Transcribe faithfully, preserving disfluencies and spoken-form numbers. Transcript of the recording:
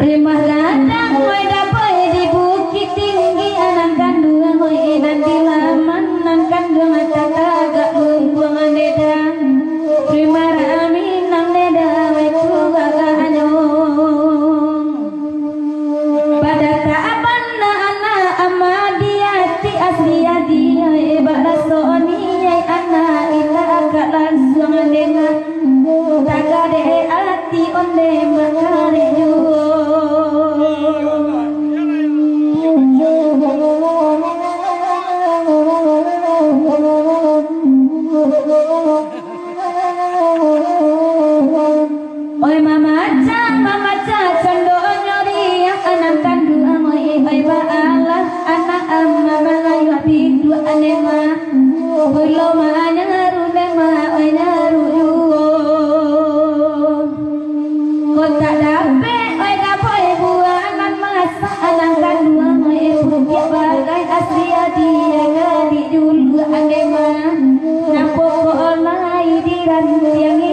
Rumah gadang, oi, dapoi di Bukittinggi, anak kanduang, oi, nan di laman, nan kanduang tatagak lumpuang deda. Rumah rami nan deda, oi, tu agak anyong. Pada tak bana anak ama di ati asli adi, oi, baraso ni, ai anak ita akak lansuang dengah. Tagadek ati onde makarek juo. Oi mamaca, mamaca candonyo riak, anak kanduang, oi, oi baalah, anak ama malayuah biduak anema. Pulo manyaru nema, oi nyaru juo. Kok tak dapek, oi dapoi buah nan masak, anak kanduang, oi pukiak bagai asli adi, gadih dulu anema. Napo kok lai dirantiang